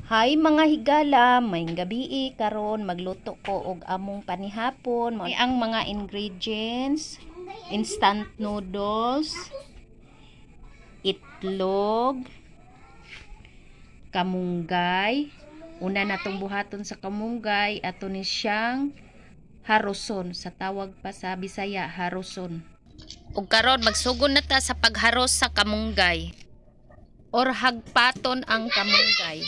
Hi mga higala, maayong gabii. Karon magluto ko og among panihapon. Mao ni ang mga ingredients: instant noodles, itlog, kamunggay. Una natong buhaton sa kamunggay, ato ni siyang haroson, sa tawag pa sa Bisaya, haroson. Ug karon magsugod na ta sa pagharos sa kamunggay or hagpaton ang kamunggay.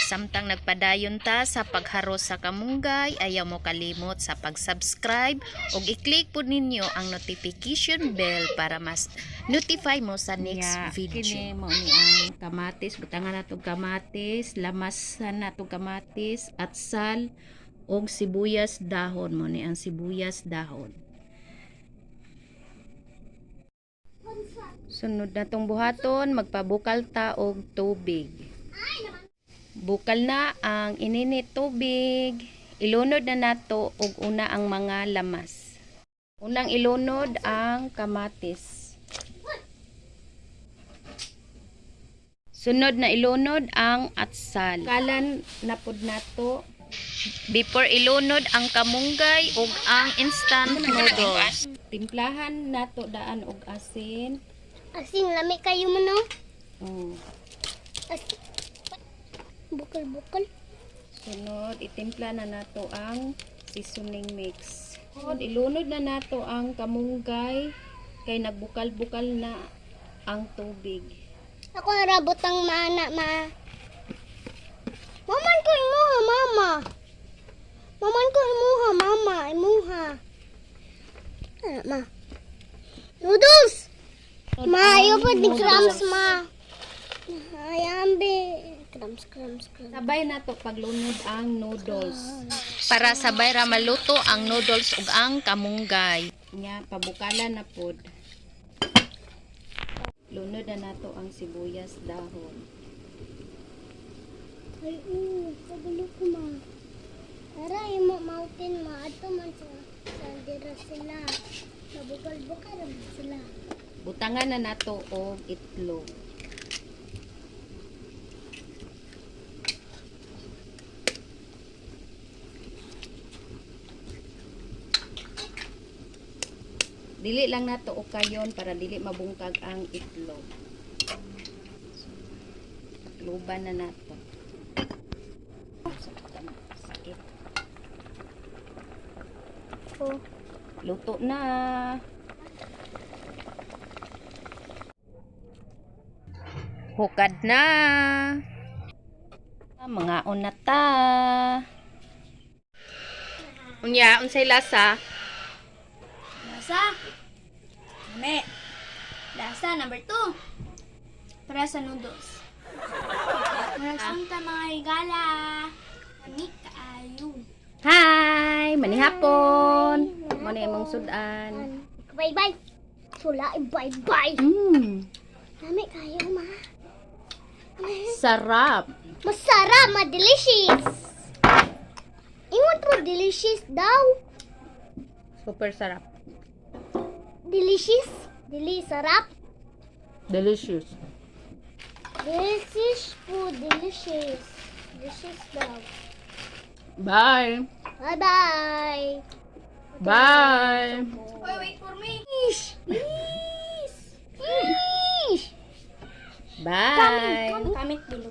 Samtang nagpadayon ta sa pagharos sa kamunggay, ayaw mo kalimot sa pag-subscribe ug i-click po ninyo ang notification bell para mas notify mo sa next video. Kini mao ni ang kamatis, butangan nato kamatis, lamasan nato kamatis at sal og sibuyas dahon. Mao ni ang sibuyas dahon. Sunod na tong buhaton, magpabukal ta og tubig. Bukal na ang ininit tubig. Ilunod na nato og una ang mga lamas. Unang ilunod ang kamatis. Sunod na ilunod ang atsal. Kalan na pud nato before ilunod ang kamunggay ug ang instant noodles. Timplahan nato daan og asin. Asin, lami kayo mo, no? Oh. Asin. Bukal-bukal. Sunod, itimpla na nato ang seasoning mix. Sunod, ilunod na nato ang kamunggay kay nagbukal-bukal na ang tubig. Ako narabot ang mana, ma. Maman ko imuha, mama. Maman ko imuha, mama. Imuha. Ano, ma? Noodles! Ma, ayaw pa di crumbs, ma. Ay, ambi. Crumbs, crumbs, crumbs. Sabay nato paglunod ang noodles. Para sabay ra maluto ang noodles ug ang kamunggay. Nya pabukalan na pod. Lunod na nato ang sibuyas dahon. Ay, oo. Kabalo ko, ma. Tara, imo mautin, ma. Ato man sa dira sila. Mabukal-bukal man sila. Butangan na nato og itlog. Dili lang nato og kayon para dili mabungkag ang itlog. Takluban na nato. Sakit. Oh. Luto na. Hukad na. Mga na ta. Unya, unsay lasa? Lasa. Lami. Lasa number 2. Para sa noodles. Murag ta mga higala. Lami kaayo. Hi, manihapon. Mo na imong sudan. Bye bye. Sula, bye bye. Lami kayo, ma. Sarap. Masarap, ma delicious. Ingon po delicious daw. Super sarap. Delicious. Dili sarap. Delicious. Delicious po, delicious. Delicious daw. Bye. Bye bye. Bye. Wait, wait for me. Ish! Ish! Ish! Bye. Comment below.